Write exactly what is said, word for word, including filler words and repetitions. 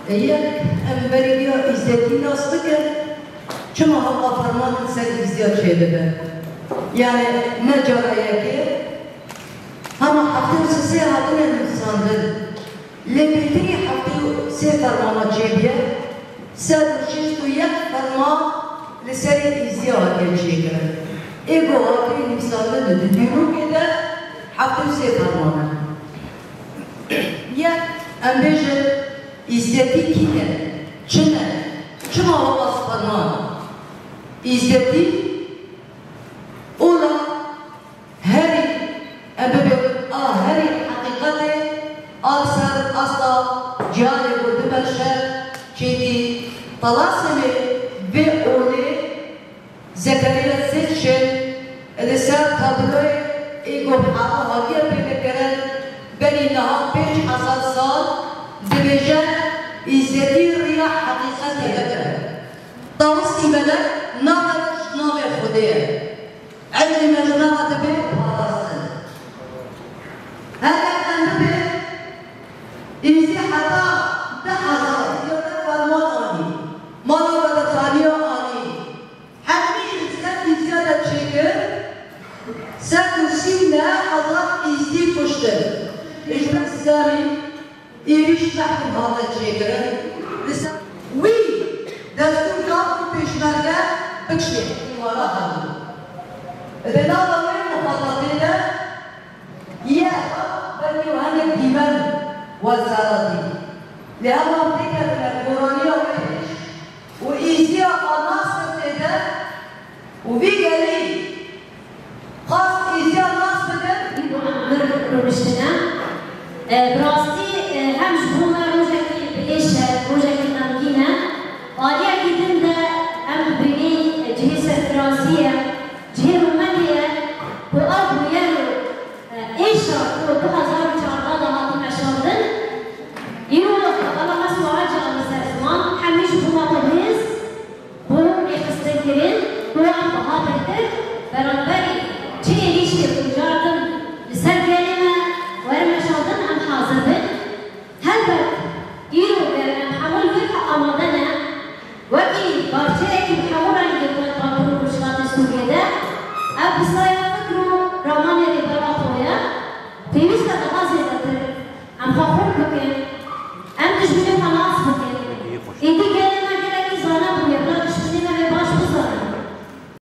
Yek, em berî vîya îzzetî nas bikin, çima hewqa ferman li ser îzdiya çêdibe? Yani ne cara yekê, hema heftê û sê hatine nivîsandin. Lê bêtirî heftê û sê fermana çêbûye, sed û şêst û yek ferman li serê îzdiya hatiye çêkirin. Ê ku hatiye nivîsandin di dîrokê de heftê û sê ferman e. Yek, em bêjin, îzzetî kî ne? Çi ne? Çima hewqa ferman? Îzzetî, ola herî, em bibêjin, a herî heqîqetê, a li ser asta cihanê ku dimeşe, çêdî, talasemê vê olê, Zekeriya Zêçin li ser tabloyê ê ku hava hatiye pêvekirin berî niha pênc hezar sal, dibêje, îzzetî riya heqîqetê ye. Tawistî melek navek ji navê Xwedê ye. Ilmê me ji me re dibe parastin. Heger em bibe îzî heta du hezar, îzî ferman anî, mala Bedirxaniya anî, hemî li ser îzdiya de çêkir, sed û sî û neh hezar îzdî kuştin. Ji ber Îslamî êrîş mehkûm hate çêkirin. Li ser wî destûr da ku pêşmerge bikişê, îmara hebû. Di nava wê muxatatê de yê belkî û hinek dîmen wezara dî. Lê hema têkevine goraniya wê êrîş û îzdiya a nas bibin tê de û vî gelî xwest îzdiya nas bibin. Îro em vir rûniştine. E, bi rastî, e, hem ji bo me rojekî bi êş e, rojekî xemgîn e. Aliyekî din de em dibînî, e, cihê serfirasiyê ye, cihê rûmendê ye ku ev bûyer û Êşa ku du hezar û çardeh de hate meşandin, îro wela me siwara cihê li ser ziman, hemî ji bo me bihêz, bo rêxistinkirin, bo em biha bêhtir beramberî çi êrîşê ku cartin li ser gelê me were meşandin, em hazir bin. Helbet, îro ger em hemû li wir amade ne, wekî parçeyekî bi hemû rengê ku li Bakur û Rojhilatê Sûriyê de, ev bi saya fikr û ramanê Rêbera xwe ye, pêwîst e daha zêdetir em xwe xurt bikin, em dijminê xwe nas bikin. Êdî